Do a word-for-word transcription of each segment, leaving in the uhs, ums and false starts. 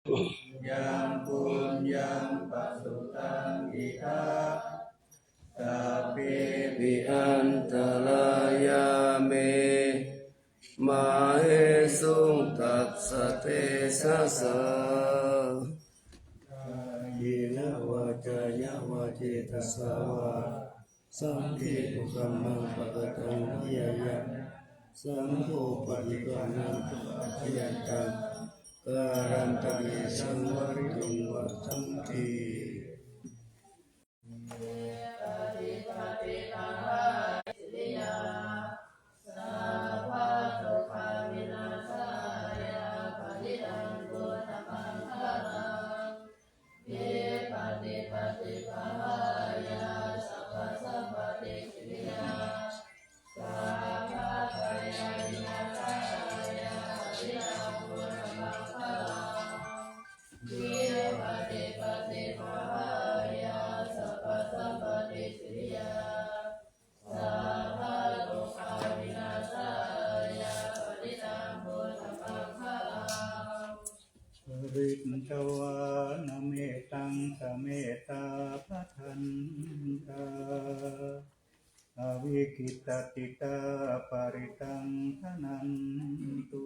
Yaṃ puññaṃ pasutaṃ idha, sabbepi antarāyā me, māhesuṃ tassa tejasā. Kāyena vācāya va cetasā vā, saṅghe kukammaṃ pakataṃ mayā yaṃ, saṅgho paṭiggaṇhatu accayantaṃ, kālantare saṃvarituṃ va saṅghe. Pharitvāna mettaṃ samettā bhadantā, avikkhittacittā parittaṃ bhaṇantu.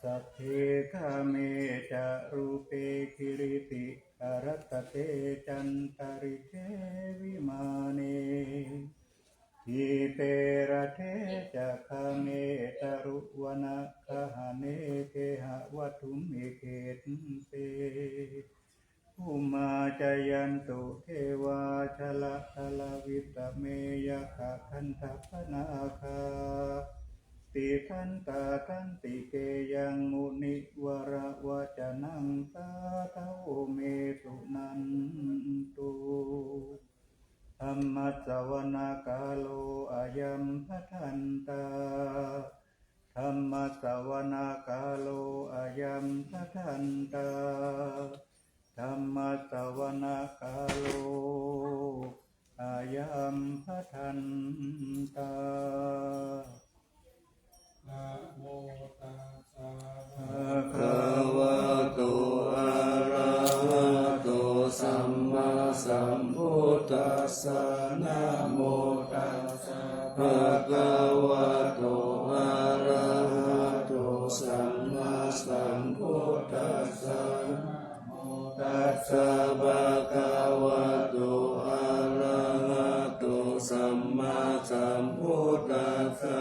Sagge kāme ca rūpe girisikharataṭe cantalikkhe vimāne, dīpe raṭṭhe ca gāme taruvanagahane gehavatthumhi khette, bhummā cāyantu devā jalathalavisame yakkhagandhabbanāgā, tiṭṭhantā santike yaṃ munivaravacanaṃ sādhavo me suṇantu. Dhammassavanakālo ayam bhadantā. Dhammassavanakālo ayam bhadantā. Dhammassavanakālo ayam bhadantā. Namo tassa bhagavato arahato sammāsambuddhassa. Namo tassa bhagavato arahato sammāsambuddhassa. Namo tassa bhagavato arahato sammāsambuddhassa.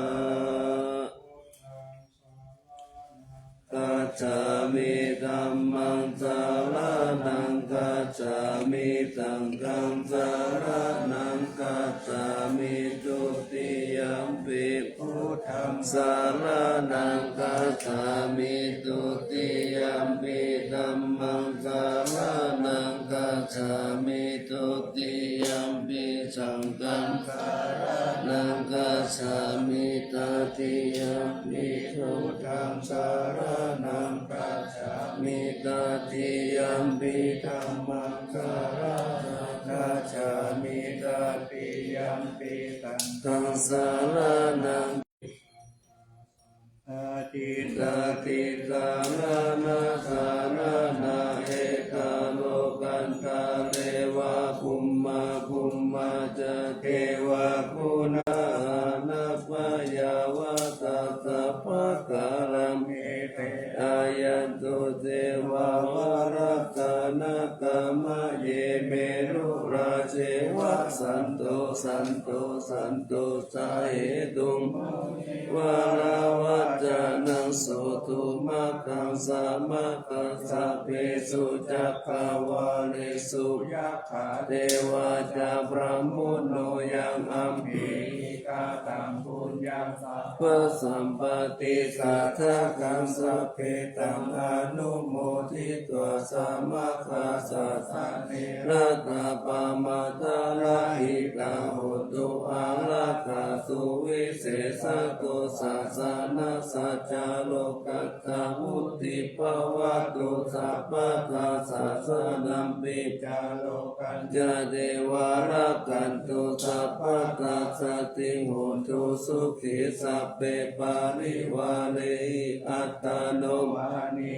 Gacchāmi. Dhammaṃ saraṇaṃ gacchāmi. Saṅghaṃ saraṇaṃ gacchāmi. Dutiyampi buddhaṃ saraṇaṃ gacchāmi. Dutiyampi dhammaṃ saraṇaṃ gacchāmi. Dutiyampi saṅghaṃ saraṇaṃ gacchāmi. Tatiyampi buddhaṃ saraṇaṃ gacchāmi. Tatiyampi dhammaṃ saraṇaṃ gacchāmi. Tatiyampi saṅghaṃ saraṇaṃ. Ācikkhati saraṇa saraṇa eka lokandhare va bhummā bhummā ca devaguṇā anappayāvatā sabbakālam ete āyantu ceva varattana kamaye merurājeva santo santo santo sahetuṃ varavacanaṃ sotumakaṃ samakaṃ sabbesu cakkavāḷesu yakkhā devā ca brahmuno yaṃ amhehi kataṃ puññaṃ sabbasampattisādhakaṃ sabbe taṃ anumoditvā samakā sāsane ratā pamattā lahitā hontu Mārā suviseṭṭhāto sāsanassa ca lokassa vuḍḍhī bhavatu sabbadā. Sāsanampi ca lokañca devā rakkhantu sabbadā. Saddhiṃ hontu sukhī sabbe parivārehi attano maṇi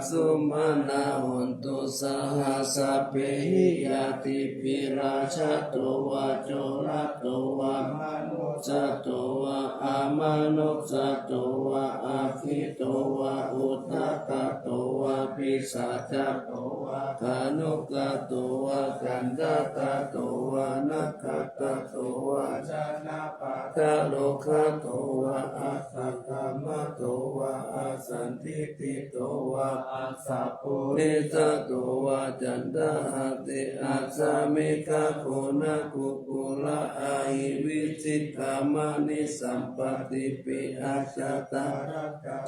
sumanā hontu saha sabbehi ñātibhi. Rājato vā corato vā manussato vā amanussato vā aggito vā udakato vā pisācato vā khāṇukato vā kaṇṭakato vā nakkhattato vā janapadarogato vā asaddhammato vā asandiṭṭhito vā asappurisato vā caṇḍahatthiassamigagoṇakukkuraahivicchikamaṇisampattipi ajjhatta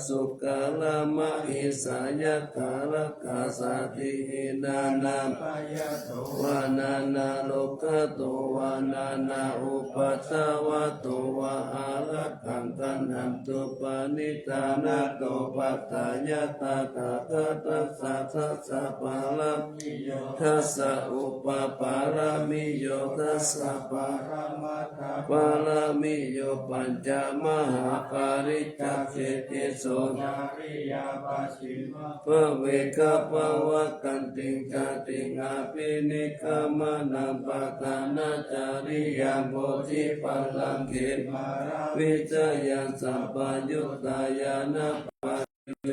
sukkalamahesā yathārakkhasaddhihi nānābhayato vā nānārogato vā nānāupaddavato vā ārakkhaṃ gaṇhantu paṇḍitā. Natthappattā yathātathāgatassa dasa pāramiyo dasa upapāramiyo dasa paramatthapāramiyo pañca mahāpariccāge tisso cariyā pacchimabbhave gabbhāvakkantiṃ jātiṃ abhinikkhamanaṃ padhānacariyaṃ bodhipallaṅke māravijayaṃ sabbaññutañāṇappaṭi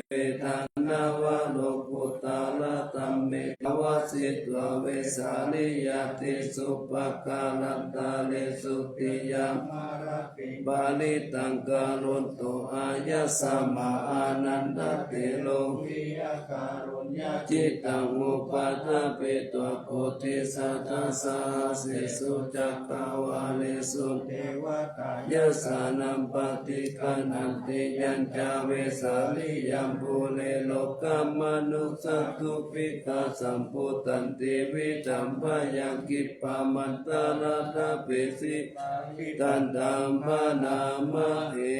vedanaṃ vā lokuttaradhamme vavadzitvā vesāliyā tīsu pākārantaresu tiyāmarattiṃ parittaṃ karonto āyasmā ānandatthero viya kāruññacittaṃ upaṭṭhapetvā koṭisatasahassesu cakkavāḷesu devatā yassāṇaṃ paṭiggaṇhanti yañca vesāliyaṃ pure rogāmanussadubbhikkhasambhūtantividhambhayaṃ khippamantaradhāpesi parittaṃ taṃ bhaṇāma he.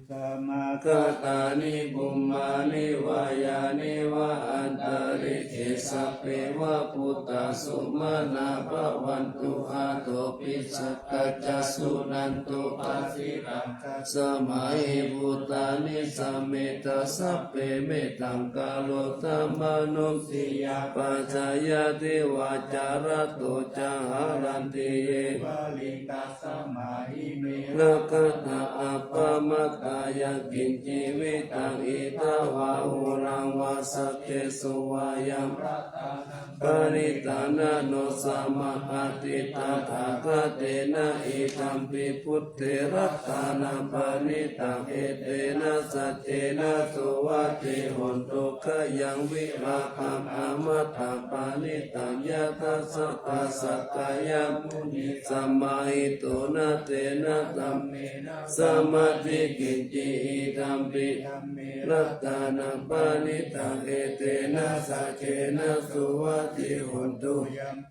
Samāgatāni bhummāni vā yāni va antalikkhe sabbeva bhūtā sumanā bhavantu athopi sakkacca suṇantu bhāsitaṃ. Tasmā hi bhūtā nisāmetha sabbe mettaṃ karotha mānusiyā pajāya divā ca ratto ca haranti ye baliṃ tasmā hi ne rakkhatha appamattā. Yaṅkiñci vittaṃ idha vā huraṃ vā saggesu vā yaṃ paṇītaṃ na no samaṃ atthi tathāgatena idampi buddhe ratanaṃ paṇītaṃ etena saccena suvatthi hotu. Khayaṃ virāgaṃ amataṃ paṇītaṃ yadajjhagā sakyamunī samāhito na tena dhammena samatthi kiñci idampi ratanaṃ paṇītaṃ etena saccena suvatthi hotu.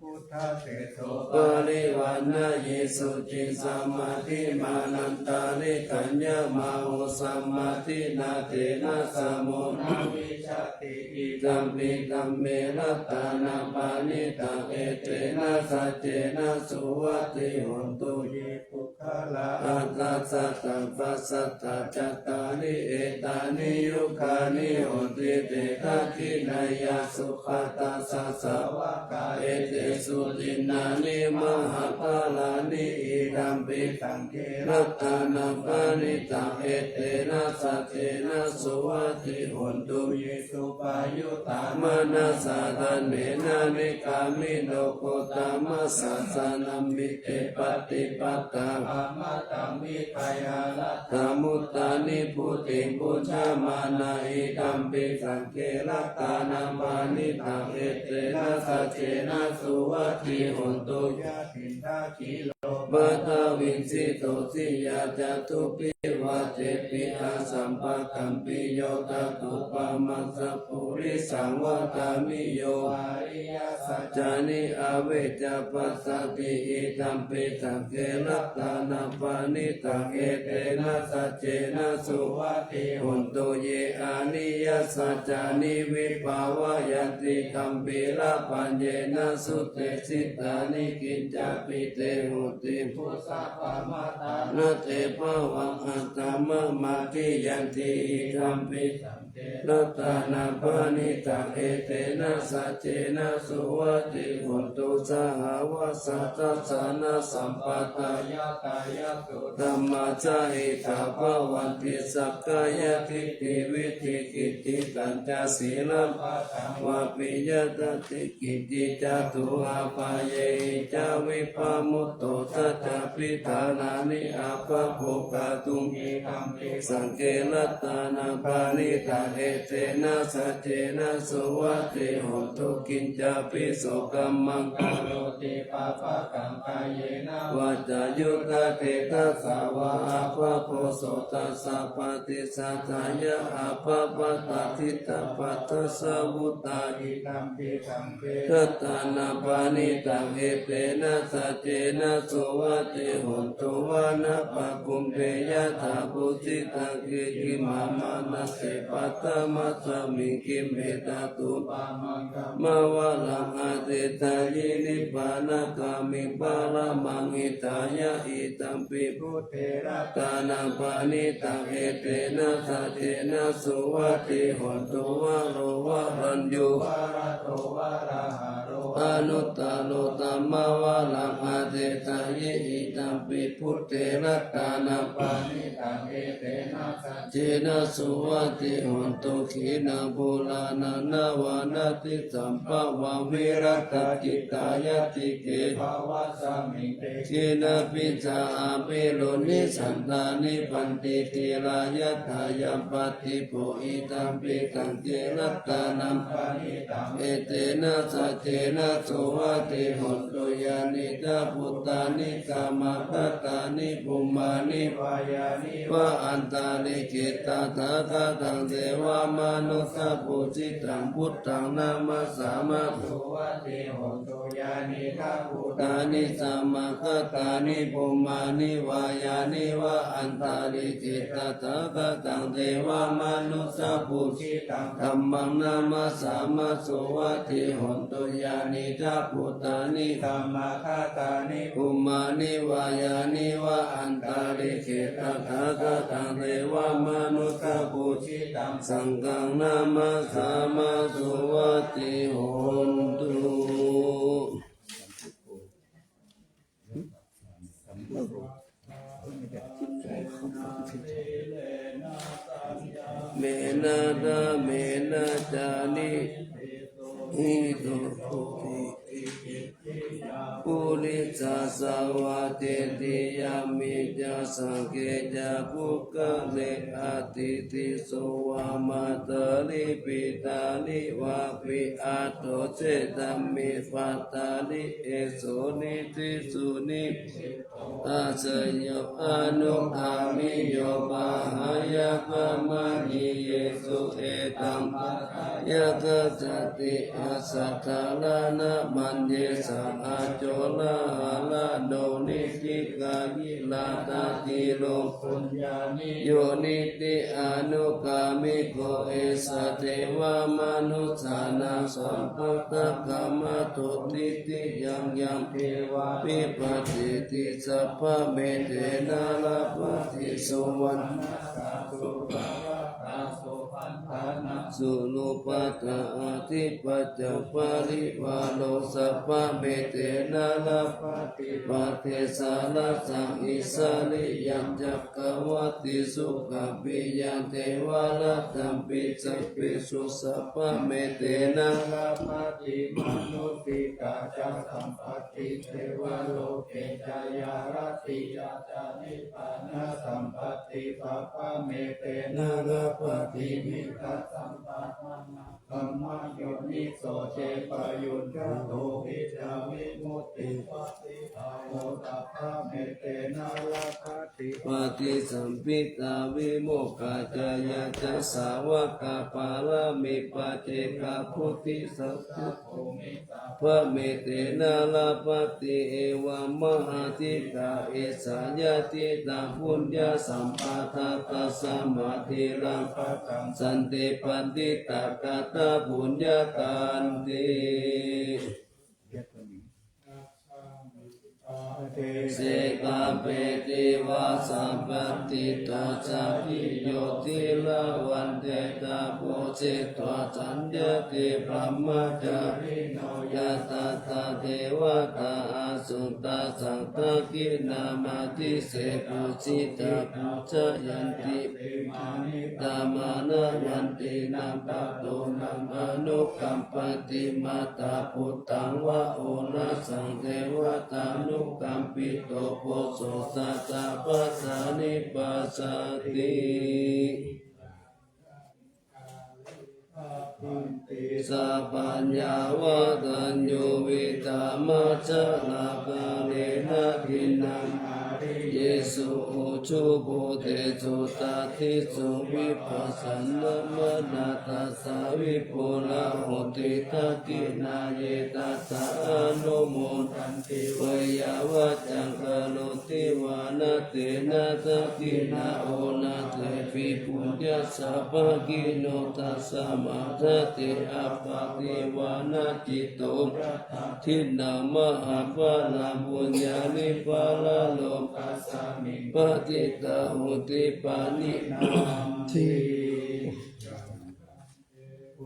Buddhaseṭṭho parivaṇṇayī suciṃ samādhimānantarikaññamāhu samādhinā tena samo na vijjati idampi dhamme ratanaṃ paṇītaṃ etena saccena suvatthi hotu. Ye puggalā aṭṭha sataṃ pasatthā cattāri etāni yugāni honti te dakkhiṇeyyā sugatassa sāvakā etesu dinnāni mahapphalāni idampi saṅghe ratanaṃ paṇītaṃ etena saccena suvatthi hotu. Ye suppayuttā manasā daḷhena nikkāmino gotamasāsanamhi te pattipattā amataṃ vigayha laddhā mudhā nibbutiṃ bhuñjamānā idampi saṅghe ratanaṃ paṇītaṃ etena saccena suvatthi hotu. Yathindakhīlo Paṭhaviṃ sito siyā catubbhi vātepi asampakampiyo, tathūpamaṃ sappurisaṃ vadāmi yo ariyasaccāni avecca passati. Idampi saṅghe ratanappaṇītaṃ, etena saccena suvatthi hotu. Ye ariyasaccāni vibhāvayanti gambhīrapaññena sudesitāni, kiñcāpi te hotu bhusappamattā, na te bhavaṃ aṭṭhamamādiyanti. Idampi saṅghe ratanappaṇītaṃ, etena saccena suvatthi hotu. Sahāvassa dassanasampadāya, tayassu dhammassa hitāya bhavanti. Sakkāyadiṭṭhi vicikicchitañca, sīlabbataṃ vāpi yadaṭṭhaṃ kiñci, catūhapāyehi ca vippamutto, tadapidhānāni abhabbo kātuṃ. Idampi saṅghe ratanappaṇītaṃ, etena saccena suvatthi hotu. Kiñcāpi so kammaṃ karoti pāpakaṃ, kāyena vācāyuda cetasā vā, abhabbo so tassa paṭicchādāya, abhabbatā diṭṭhapadassa vuttā. Idampi saṅghe ratanappaṇītaṃ, etena saccena suvatthi hotu. Vanappagumbe yathā phussitaṃ khiḍḍimānantarikaññe, paṭhamasmiṃ khette tathūpamaṃ dhammavaraṃ adesayi, nibbānagāmiṃ paramaṃ hitāya. Idampi buddhe ratanappaṇītaṃ, etena saccena suvatthi hotu. Varo varaññū varato varāharo, anuttaro dhammavaraṃ adesayi. Idampi buddhe ratanappaṇītaṃ, etena saccena suvatthi hotu. Khīṇaṃ purāṇaṃ navaṃ natthi sambhavaṃ, virattacittāyatike bhavasmiṃ, te khīṇabījā aviruḷhichandā, nibbanti dhīrā yathāyampadīpo. Idampi saṅghe ratanappaṇītaṃ, etena saccena suvatthi hotu. Yānīdha bhūtāni samāgatāni, bhummāni vā yāni va antalikkhe, tathāgataṃ devamanussapūjitaṃ, buddhaṃ namassāma suvatthi hotu. Yānīdha bhūtāni samāgatāni, bhummāni vā yāni va antalikkhe, tathāgataṃ devamanussapūjitaṃ, dhammaṃ namassāma suvatthi hotu. Yānīdha bhūtāni samāgatāni, bhummāni vā yāni va antalikkhe, tathāgataṃ devamanussapūjitaṃ, saṅghaṃ namassāma suvatthi hotu. Mena dhamena ca niṭṭhito, purisassava tetiyaṃ, micchāsaṅkhe ca puggale, atthi diso vā matali, pitāni vāpi ato, cetāni pattani esu, niṭṭhisuṇi āsayo, anugāmi yo pahāya, pamāṇiyesu etaṃ paṭṭhāya gacchanti, asathārānaṃ maññesa, acoḷaharaṇo niṭṭhikāyirātadhīro, puññāni yo niṭṭhi anugāmiko, esa devamanussānaṃ sabbattha gammato, niṭṭhitaṃ yaṃ devā vipaccheti, sabbametena labhati suvaṇṇaṃ. Surūpaṭṭhā adhipacca parivāro, sabbametena labhati paṭisarasaṃ, isariyañca kavati sukhapiyaṃ, devarattaṃ pi sabbesu, sabbametena labhati manussika ca sampatti, devaloke ca yā rati yā ca nibbānasampatti, sabbametena labhati middhasaṃ Dhammayoniso ce payuññato vidyāvimuttipaṭibhāvo sabbamete na labhati. Paṭisambhidāvimokkhaccāya ca sāvakapāramī paccekabuddhisuttarodhi sabbametena labhati. Evaṃ mahādhikā esa yadidaṃ puññasampadaṃ tasmā dhīraṃ kataṃ santi paṇḍitakataṃ puññakkhettaṃ ti. Dese kāme divasampattito ca dhīro ciraṃ vaṇṇetabbo citvā saññatti brahmacārino. Yā tattha devatā āsuṃ tā ca dakkhiṇā adise pūjitā pūjayanti te mānitā maṇavanti. Na tato naṃ anukampati mātā puttaṃ vā oḷāsaṃ devatānukampito poso sattapadāni passati. Sapaññā vadaññū vītamajjhatakālena khīṇaṃ āriyesu ujubhūtesu tathīsu vippasannamanā tassa vipulā hoti dakkhiṇā. Ye tattha anumodanti veyyāvaccaṃ karoti vā na tena dakkhiṇā onā tepi puññassa bhāgino. Tasmā dade appaṭivānacitto yadaṭṭhiṇaṃ mahapphalaṃ puññāni paralokasmiṃ patiṭṭhā hoti pāṇinanti.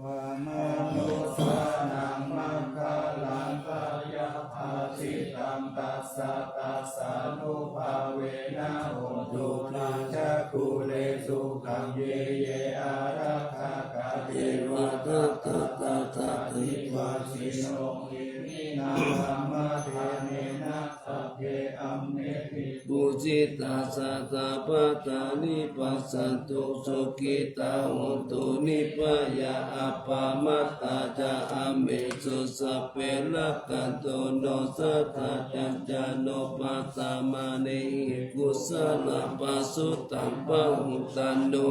Vā manussānaṃ maṅgalaṃ kāyapaṭhitaṃ tassa tassānubhāvena hotu sabbaṃ. Cakkhuresu khaṃ ye ye ārakkhakā devā tattha tattha dīvāsino iminā brahmadānena sabbe amhepi pūjitā sattapadāni passantu sukhitā hontu nibhayā. Appamattā ca amhesu sabbe rakkhantu no sattā cañca no patthamānehi kusalaṃ pasutaṃ pahutaṃ no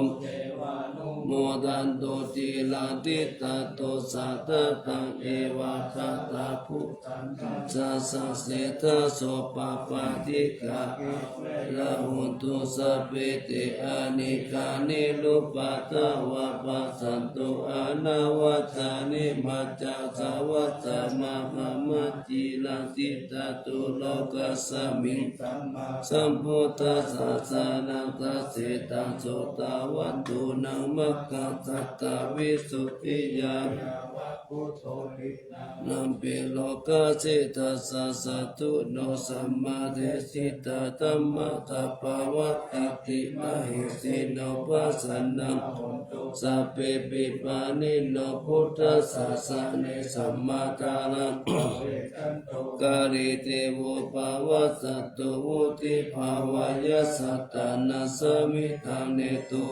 modantu ciraṃ tiṭṭhatu satattaṃ. Evaṃ tvaṃ buddhaṃ sassenā saha sopāpajjikā averā hontu sabbe te anekā nirūpaddavā passantu anavajjāni. Majjhattha vassa mahaṃ mā ciraṃ tiṭṭhatu lokasmiṃ sammāsambuddhassa sāsanaṃ. Dasettha sottavāso naṃ maggāsaṭṭhavīsuddhiyā yāva buddho tiṇṇannampi lokasse tassa sādhuno sammadesitā dhammaṃ sabbavā ati mahesino. Pasannā hontu sabbepi pāṇino buddhasāsane sammā dhāraṃ pavecchanto kāle devo pavassatu vuḍḍhibhāvāya sattānaṃ samiddhaṃ netu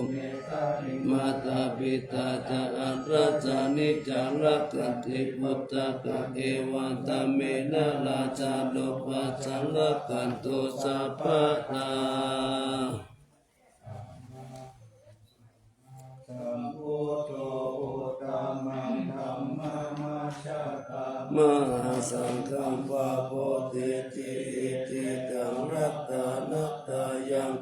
mātā pitā ca atrajaṃ niccaṃ rakkhanti puttakaṃ evaṃ dhammena rājāno pajaṃ rakkhantu sabbadā. Sambuddho uttamaṃ dhammam majjhattaṃ mahāsaṅghaṃ pavattiti icchitaṃ ratanattayaṃ.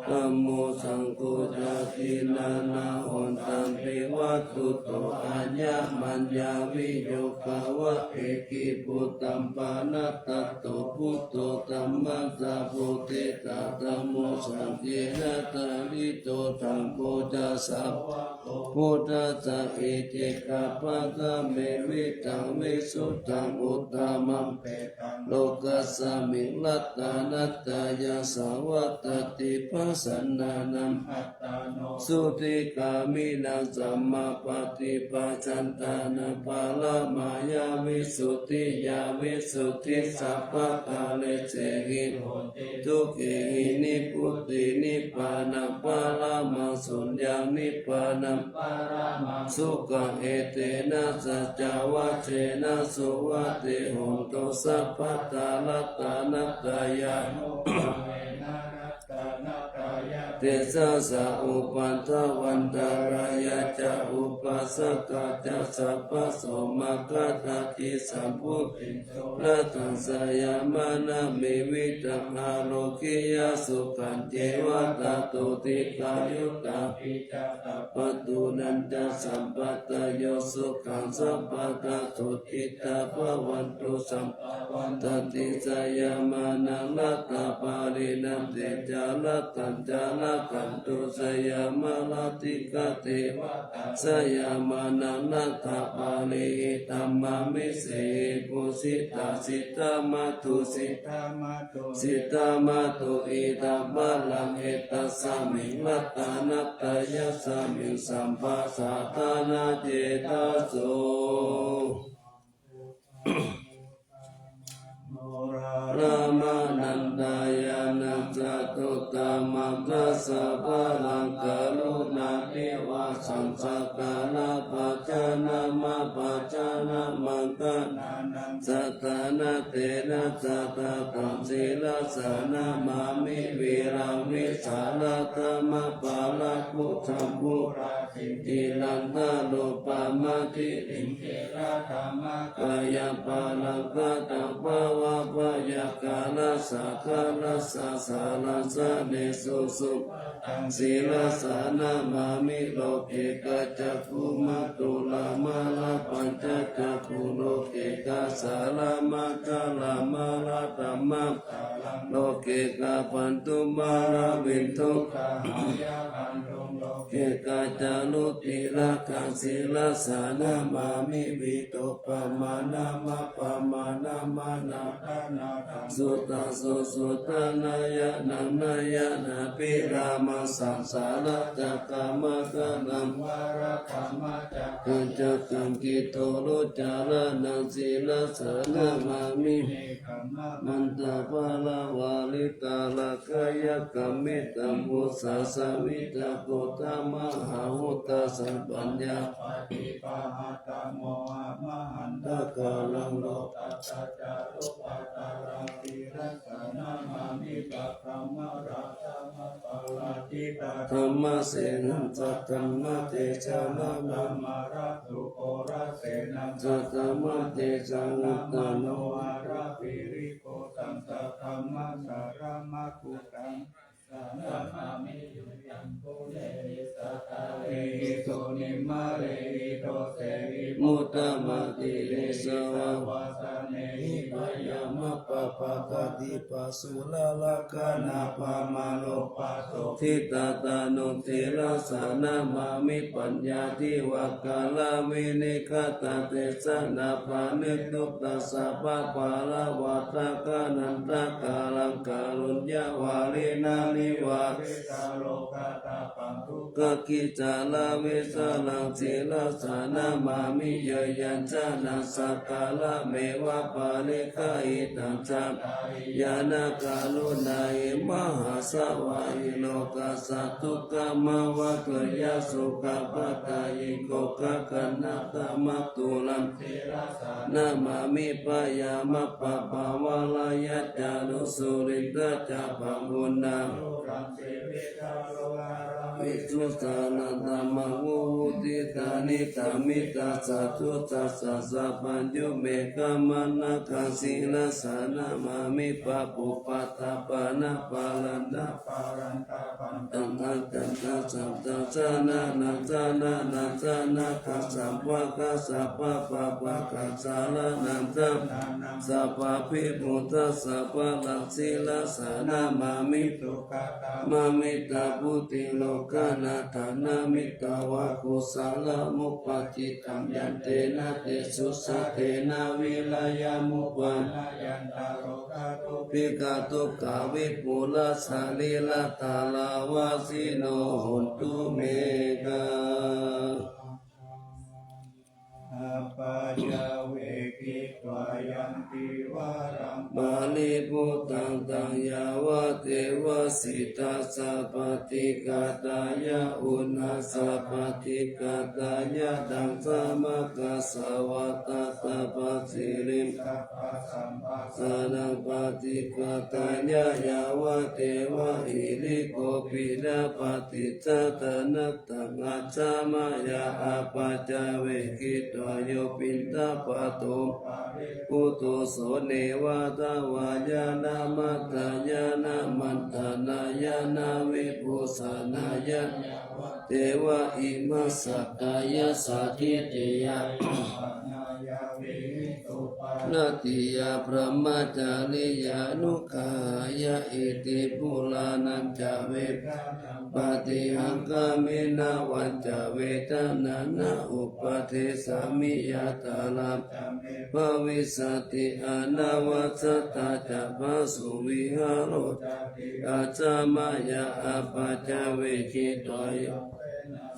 Dhammo saṅgho ca tiṇṇannahontampi vatthuto ayamaññā viyogā va ekibhūtaṃ panāsato buddho dhammassāvako esa dhammo saṅghena sārito. Saṅgho ca sāvako buddhassa icchitapaññāmettaṃ visuddhaṃ uttamaṃ lokasmiṃ ratanattayaṃ savattati. Pasannānaṃ attāno sudhigāmino sammā paṭipajjantānaṃ paramāya visuddhiyā visuddhi sabbakāresehi honti dukkhāhi nibbutiṃ. Nibbānaṃ paramaṃ suññaṃ nibbānaṃ paramaṃ sukhaṃ etena saccavajjena suvatthi hotu sabbadā. Ratanattayānubhāvena ratanattayā tejasā upaddavantārāya ca upassakā ca sabbaso maggātā ti sambodhiṃsu. Ratanattayānaṃ jayamaṅgalaṃ me vittaṃ ārogyaṃ sukhañceva ṭhātu dīghāyutaṃ pacātabbaṃ. Dūrañca sampādayo sukhaṃ sabbadā sukhitā bhavantu sabbadā. Ratanattayānaṃ jayamaṅgalaṃ rattānaṃ parinaṃ tejā ratanānaṃ rakkhantu jayamaṅgalaṃ. Dīghā devatā jayamaṅgalaṃ rattānaṃ parittaṃ brahmāhi seyyathīdaṃ. Siddhā maddhu siddhā maddhu siddhā maddhu iddhībaraṃ etasmiṃ ratanattayasmiṃ sabbasaṅghānaṃ cetaso Rāmanandayāna catuttamaṃ dasapālaṃ karuṇākāraṃ sakkāra pajānāma pajānāmaṃ gaṇānaṃ sadānaṃ tesaṃ sārathānaṃ sirasā namāmi vīraṃ vīsālaṃ dhammabalaṃ buddhaṃ burā siddhimantarūpam ativirīyam balaṃ kataṃ bhāvaṃ byākārassa khalassa sallaṃ sanesu supabhātaṃ sirasā namāmi lokuttarā cakkhumā turaṃ mārā pañcacakkhuṃ lokuttarā mārā dhammaṃ loke gābhaṇḍu mārā viṭuṭṭhā bhayā bhaṇḍu loke gāccha rūdhiraṅgaṃ sirasā namāmi viṭūpamānamānā bhaṇātanaṃ sudhaṃ susuddhaṃ nayaṃ nānayaṃ abhirāmaṃ saṃsāracakkaṃ akantaṃ varaṃ dhammaca kkaṃ cakkaṃ kitthurucaraṇaṃ sirasā namāmi nekkhammamantaparamārita rakkhāya kamitabbo sassa vitakko dhammaṃ ahuttassa paññā paṭibhāṇatā moha mahantakaraṃ lokassa ca rūpattaraṃ sirasā namāmi pakkhamarā dhamma dhammasenaṃ saddhammatejaṃ dhammasenaṃ saddhammatejaṃ uttamo araviriko saṅghamma saraṇaṃ gaccāmi sassa namāmi tuññaṃ pūrehi sakārehi sunimmārehi dosehi muttamantirehi savāsanehi bhayamappaṭibhāti pāsurakkhaṇappaṃ mārokūpato ṭhitā taṇhujī sirasā namāmi paññā divakāraṃ vineghaṃ tatesaṃ paṇītaṃ sabbaṃ balavatthaṃ ganaṃ ṭhākāraṃ kāruññavāriṇaṃ nivāraṃ sarogatāpaṃ dukkhakiccharaṃ vīsaraṃ sirasā namāmi yaṃ yaṃ janasākārameva paṭiggaṇhitaṃ ca ñāṇakaruṇāhi mahāsavaṃ hi lokassa dukkhamāva tuyhaṃ sukhapathayiko gaganathaṃ matulam sirasā namāmi bhayamappaṃ pavārāya ca dussūlitaṃ ca pāṇunaṃ visuddhānantaṃ mahū vuṭṭhitaṃ niṭṭhāmi taṃ satthu sassā sapañño meghamaṇṇakaṃ sirasā namāmi pāpūpaṭipaṭipannaṃ paraṇaparantapaṃ taṃ ajaṃ ajantaṃ janānaṃ janānānaṃ janakaṃ sabbaṃ sabbaṃ pāpakaṃ saraṇaṃ janānaṃ sabbabhimuttasāvaraṃ sirasā namāmi dukkhaṃ khamatabbo ti lokanathānamitavā kusalamuppaṭittaṃ yantena tesusaṭṭhena vīriyamuppanāyantarogadubbhikkhadukkhā vipulā sarīrā dāraṃ vāsino hontu me ga Sītassa paṭighātāya, uṇhassa paṭighātāya, daṃsamakassāvatapasiriṃ, sabbasambasānaṃ paṭighātāya, yāvadeva hirikopinapaṭicchādanatthaṃ, ajjhamāya āpajjave khitvā yo piṇḍapāto bhutto, so neva davāya na madāya na maṇḍanāya na vibhūsanāya, yāvadeva imassa kāyassa ṭhitiyā ṭhitiyā brahmacariyānuggahāya, iti purāṇañca vedanaṃ paṭihaṅkhāmi navañca vedanaṃ na uppādessāmi, yātrā ca me bhavissati anavajjatā ca phāsuvihāro cāti, ajjhamāya āpajjave khitvā yo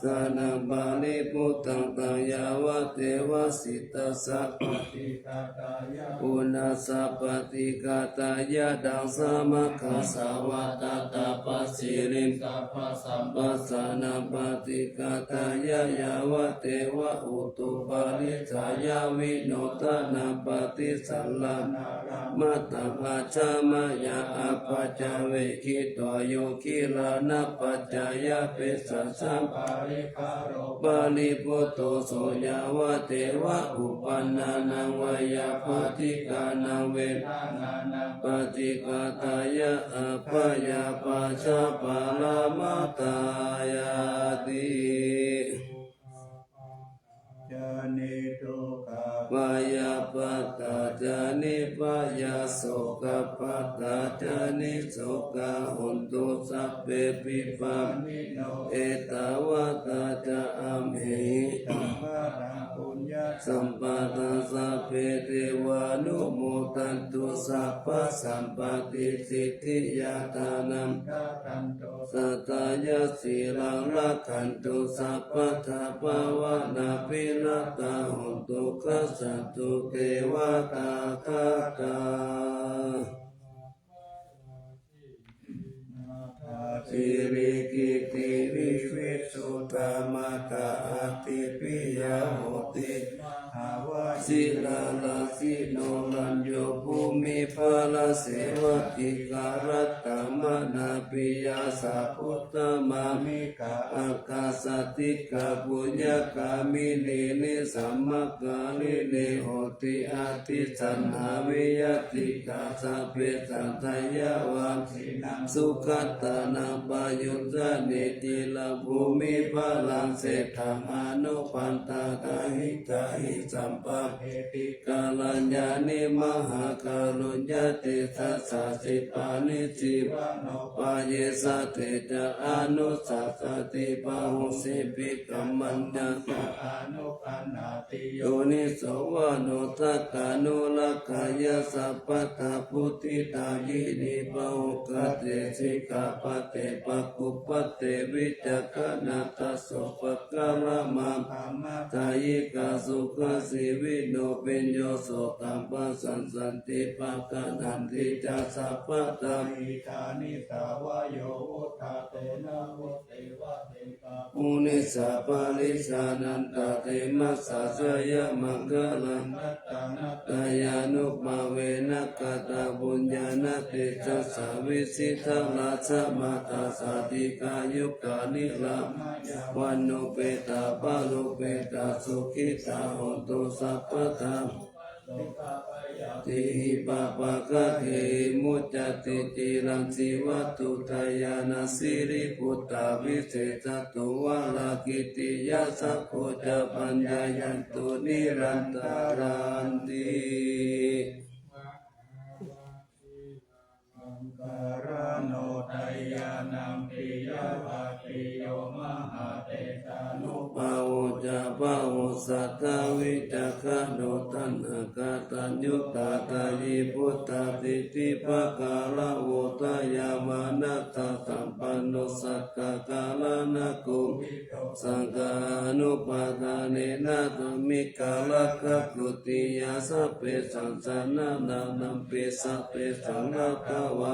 sānaṃ paribhuttaṃ, taṃ yāvadeva sītassa paṭighātāya, uṇhassa paṭighātāya, daṃsamakassāvatapasiriṃ, sabbasambasānaṃ paṭighātāya, yāvadeva utuparissayavinodanapaṭisallānārāmatthaṃ, ajjhamāya āpajjave khitvā yo gilānapaccayabhesajjaparikkhāro paribhutto, so yāvadeva uppannānaṃ veyyābādhikānaṃ vedanānaṃ paṭighātāya, abyāpajjhaparamatāyāti. Ca niddukkhā bhayappattā ca nibbhayā, sokappattā ca nissokā hontu sabbepi pāṇino. Ettāvatā ca amhehi sambhataṃ puññasampadaṃ, sabbe devānumodantu sabbasampattisiddhiyā. Dānaṃ dadantu saddhāya, sīlaṃ rakkhantu sabbadā, bhāvanābhiratā hontu, gacchantu devatāgatā. Sīlī girigiddhī vivisuddhā, mātā ātī piyā hoti, mahāvajirā rājino, rañño bhūmiparāsevā, dīgharattaṃ manāpiyā, sabhuttā māmi kā, ākāsaṭṭhikā puññagāminī, nisammakāyinī honti, addisānā viññātikā, sabbe sattā yāva jīnaṃ sugatānaṃ payuñjāni, ciraṃ bhūmiparāsetaṃ, anappaṭidaṃ hitāhi, sampā kalyāṇī, mahākāruññatejasā, sippaṃ jīvanupāyesa, te ca anussasati, pahūsimpi kammaññassa, anukampati, yoniso manasikānukampāya, sabbattha vuṭṭhitā, yānīdha bhūtesu, sikkhipadesu pakkhupadesu, vicakkhaṇā tassa pakkāmuṃ, brahmacāriyā sukhajīvino, bhiyyo sokappasaññanti, paggaṇhanti ca sabbadā, idāni tvā yo vuṭṭhāsi, nātha te bhaddekā, pūressi paribhāgā, nātha te majjhā jayamaṅgalaṃ. Ratanattayānubhāvena, kataṃ puññaṃ no tejasā, vijitasaṅghamā, ca dīghāyukā nirāmayā, vaṇṇaṃ petvā baliputtānaṃ, sukhitā hontu sabbadā. Tīhi pāpaggahehi muccanti, ciraṃ jīvatu dayānaṃ. Sīliputtāvisesā, tuvarakītiyā saṅgho ca, paññāyantu nirantaranti. Mahākāruṇikā ca pāvakā, piyā ca paññāya ca, pāmokkhabhū ca bahussattā, vicakkhaṇo tathāgato, taññuntaṃ ṭhāti vuṭṭhāsi, ṭhitipākāravo dayāvanūpasampanno, santā kāruṇiko saṅghānubhāvena, sāmikā rakkhaṃ khintiyā sabbesaṃ, janānāmpi sabbesaṃ, ñatvā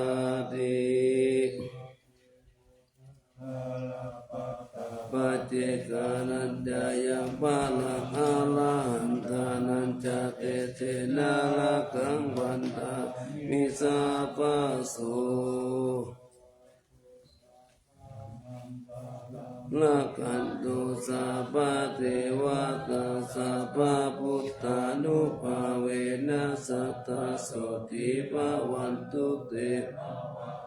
samijjhāti. Paccekānañca yaṃ balaṃ arahantānañca tejena rakkhaṃ bandhāmi sabbaso. Rakkhantu sabbadevatā sabbabuddhānubhāvena sadā sotthī bhavantu te.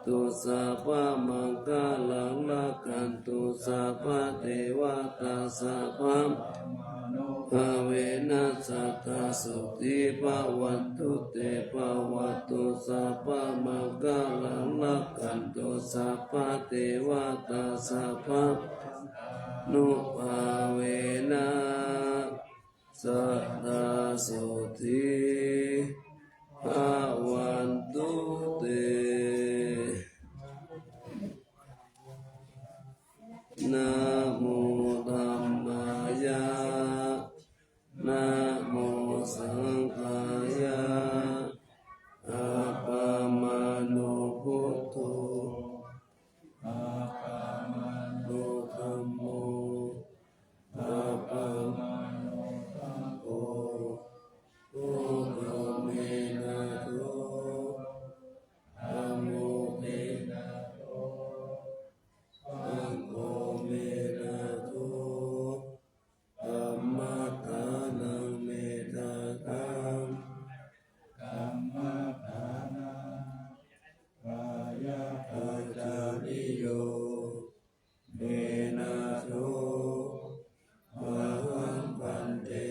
Bhavatu sabbamaṅgalaṃ rakkhantu sabbadevatā sabbadhammānubhāvena sadā sotthī bhavantu te. Bhavatu sabbamaṅgalaṃ rakkhantu sabbadevatā sabbadhammānubhāvena sadā sotthī bhavantu te. Namo dhammāya, namo saṅghāya. Appamāṇo buddho, appamāṇo dhammo, appamāṇo saṅgho. Buddho me nātho, dhammo me nātho, saṅgho me nātho. Dhammaddhānaṃ me dātaṃ, dhammaddhānaṃ ācariyo me nātho. Ahaṃ bhante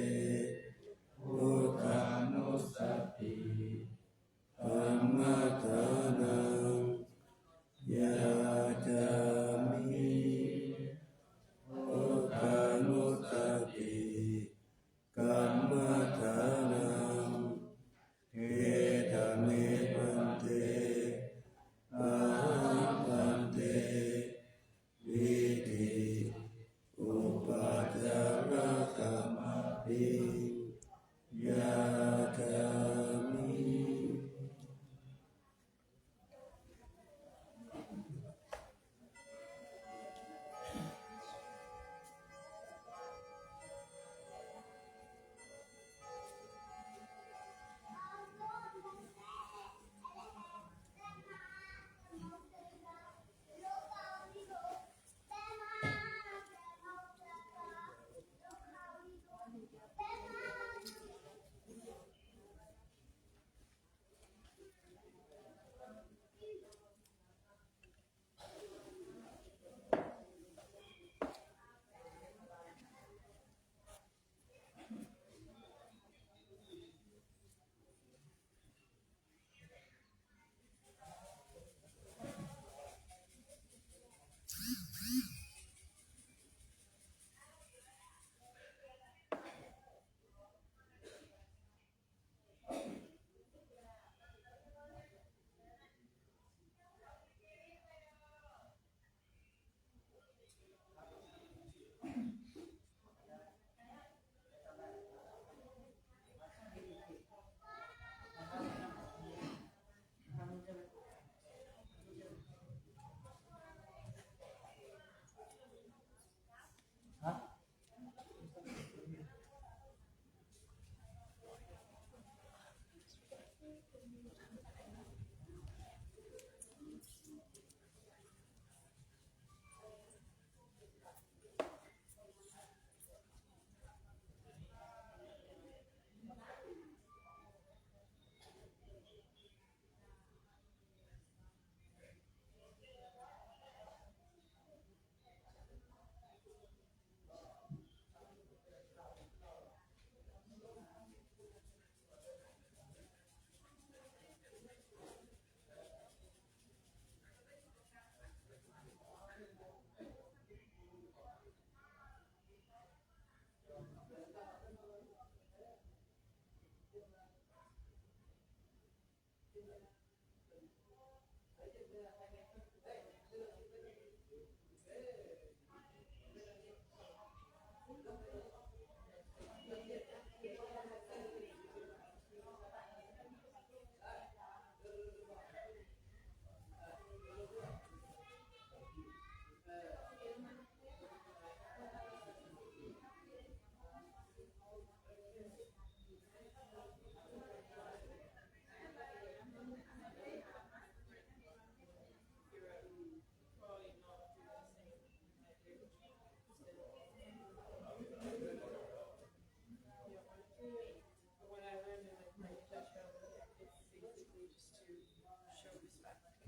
buddhānussati dhammaddhānaṃ yācāmi. Buddhānussati dhammaddhānaṃ gedha me bhante. Ahaṃ bhante vīti upācārakamatiṃ yācāmi.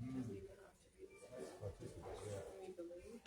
Because we have to do this. We believe.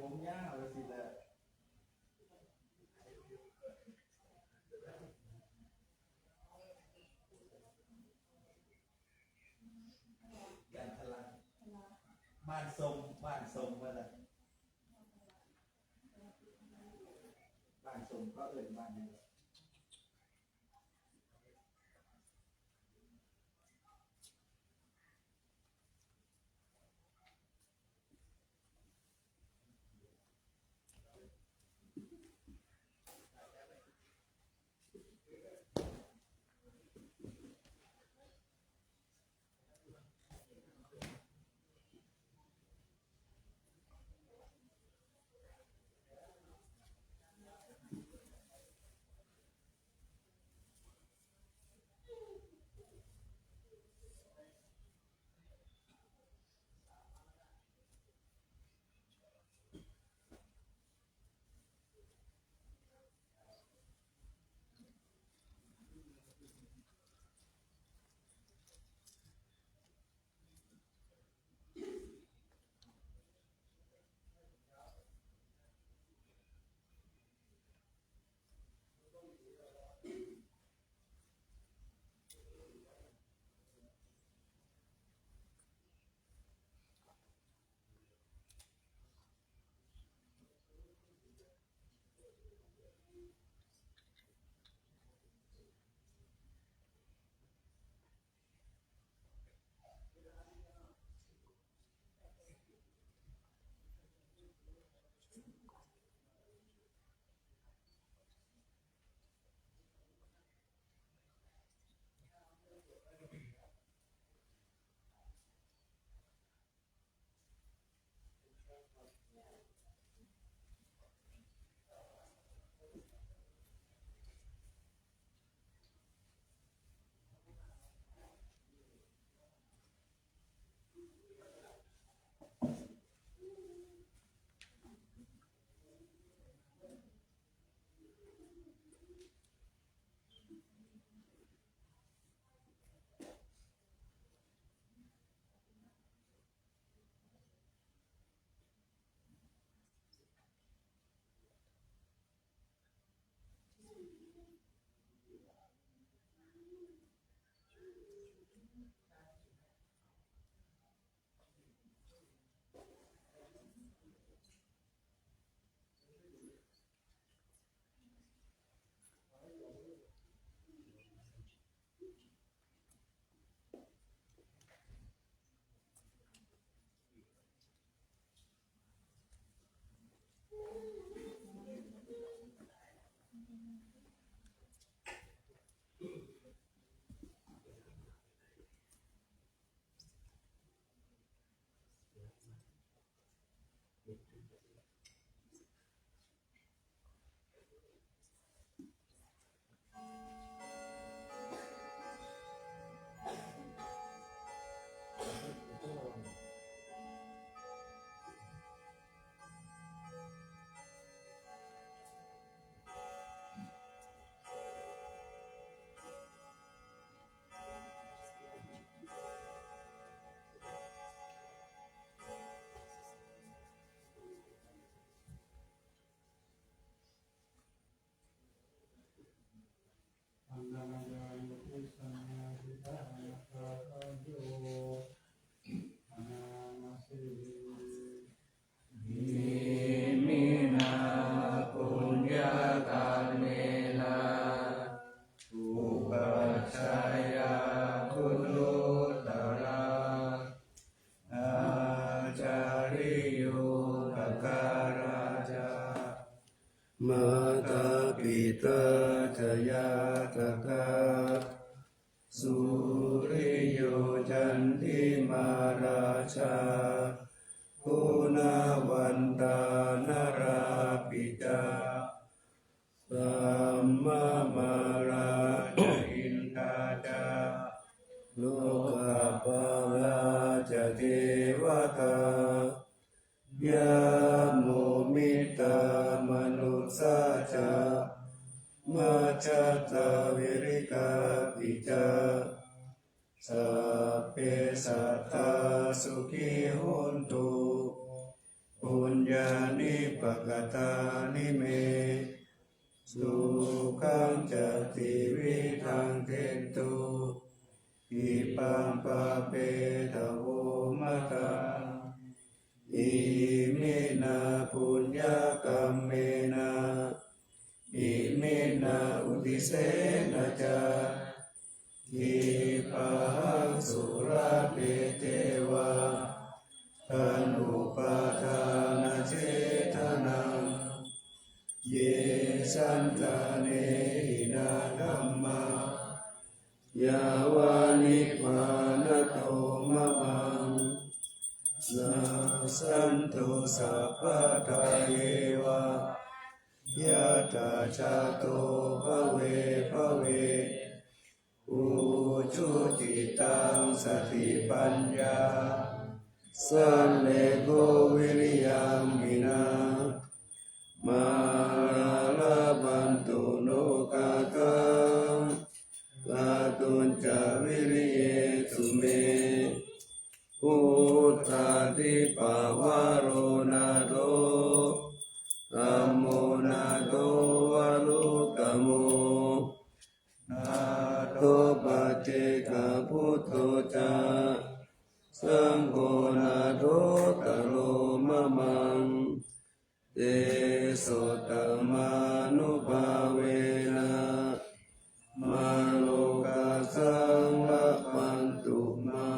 ผมยาวเลยสิเลย กันทะลัก บ้านทรง บ้านทรงว่าล่ะ บ้านทรงก็เอิ้นบ้านนี้ Antamadāyoti saññādhitānagāthāyo anāmase. Iminā puññakammena upajjhāyā guṇuttarā ācariyūpakārā ca mātā pitā ca ñātakā suriyo candimā rājā guṇavantā narāpi ca brahmamārā ca indā ca lokapālā ca devatā yamo mittā manussā ca majjhattā verikāpi ca sabbe sattā sukhī hontu puññāni pakatāni me, sukhañca tividhaṃ dentu, khippaṃ pāpetha vomataṃ. Iminā puññakammena, iminā uddisena ca, khippāhaṃ sulabhe ceva, taṇhupādānachedanaṃ. Ye santāne hinā dhammā, yāva nibbānato mamaṃ, nassantu sabbadā yeva, yattha jāto bhave bhave. Ujucittaṃ satipaññā, sallekho viriyamhinā, mārā labhantu nokāsaṃ, kātuñca viriyesu me. Buddhādhipavaro nātho, dhammo nātho varuttamo, nātho paccekabuddho ca, saṅgho nāthottaro mamaṃ. Tesottamānubhāvena, mārokāsaṃ labhantu mā.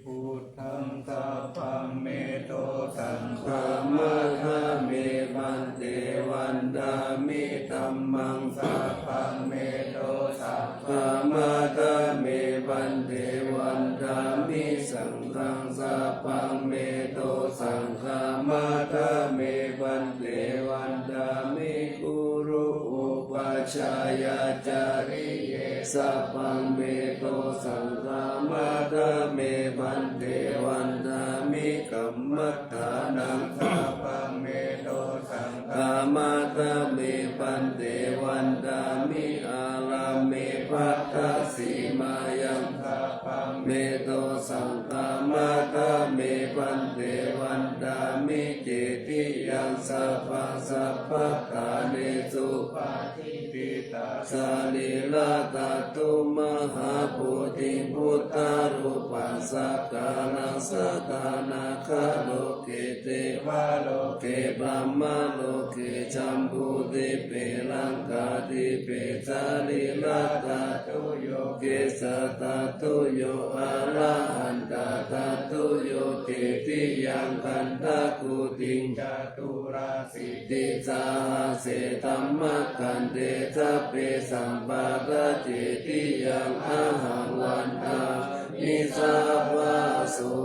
Buddhaṃ sabbaṃ me dosaṃ khamatha me bhante, vandāmi dhammaṃ sabbaṃ me dosaṃ khamatha me bhante, vandāmi saṅghaṃ sabbaṃ me dosaṃ khamatha me bhante, vandāmi guru upajjhāyācariye sabbaṃ me dosaṃ khamatha me bhante, vandāmi kammaṭṭhānaṃ sabbaṃ me dosaṃ khamatha me bhante, vandāmi ārāme bhaddasīmāyaṃ sabbaṃ me dosaṃ khamatha me bhante, vandāmi cetiyaṃ sabbaṃ sabbaṭṭhānesu patiṭṭhitā sarīradhātu mahābodhiṃ buddharūpaṃ sakkāraṃ sadā nāgaloke devaloke brahmaloke jambudīpe laṅkādīpe sarīradhātuyo kesādhātuyo arahantādhātuyo cetiyaṃ gandhakuṭiṃ caturāsītisahasse dhammakkhandhe sabbesaṃ paracetiyaṃ ahaṃ vandāmi sabbaso.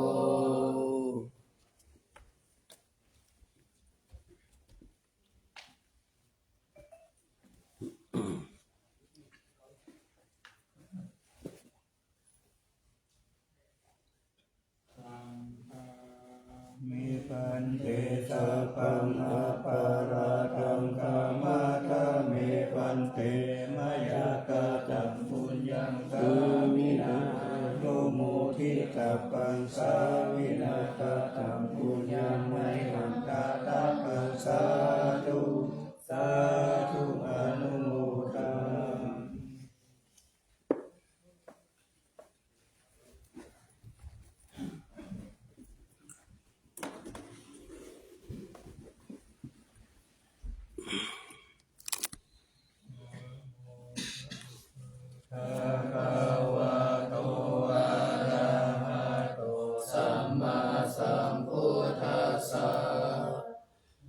Me bhante sabbaṃ aparādhaṃ khamatha me bhante, mayā kataṃ puññaṃ sāminā anumoditabbaṃ, sāminā kataṃ puññaṃ mayhaṃ dātabbaṃ, sādhu sādhu anumodāmi. Bhagavato arahato sammāsambuddhassa.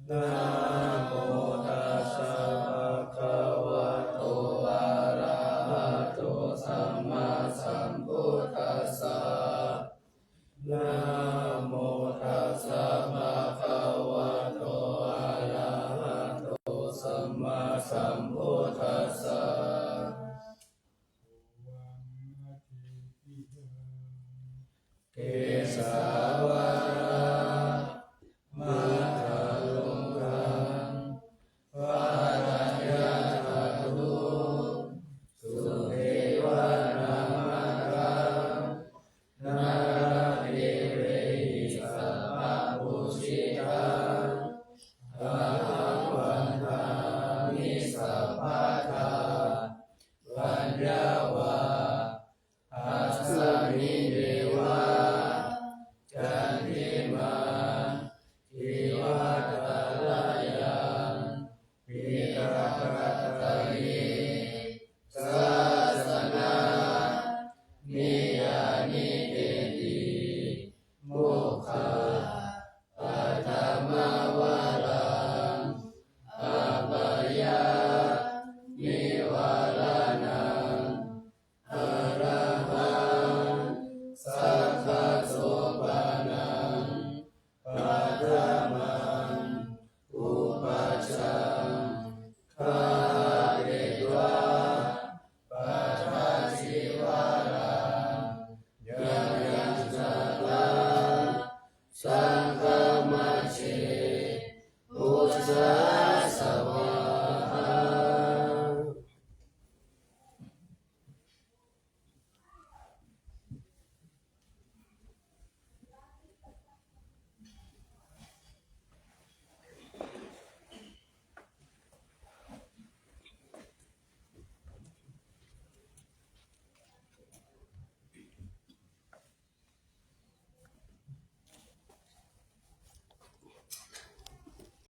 Namo tassa bhagavato arahato sammāsambuddhassa. Namo tassa bhagavato arahato sammāsambuddhassa. Kesavādaṃ matthaluṅgaṃ pādaññādhātuṃ Ratanattayī.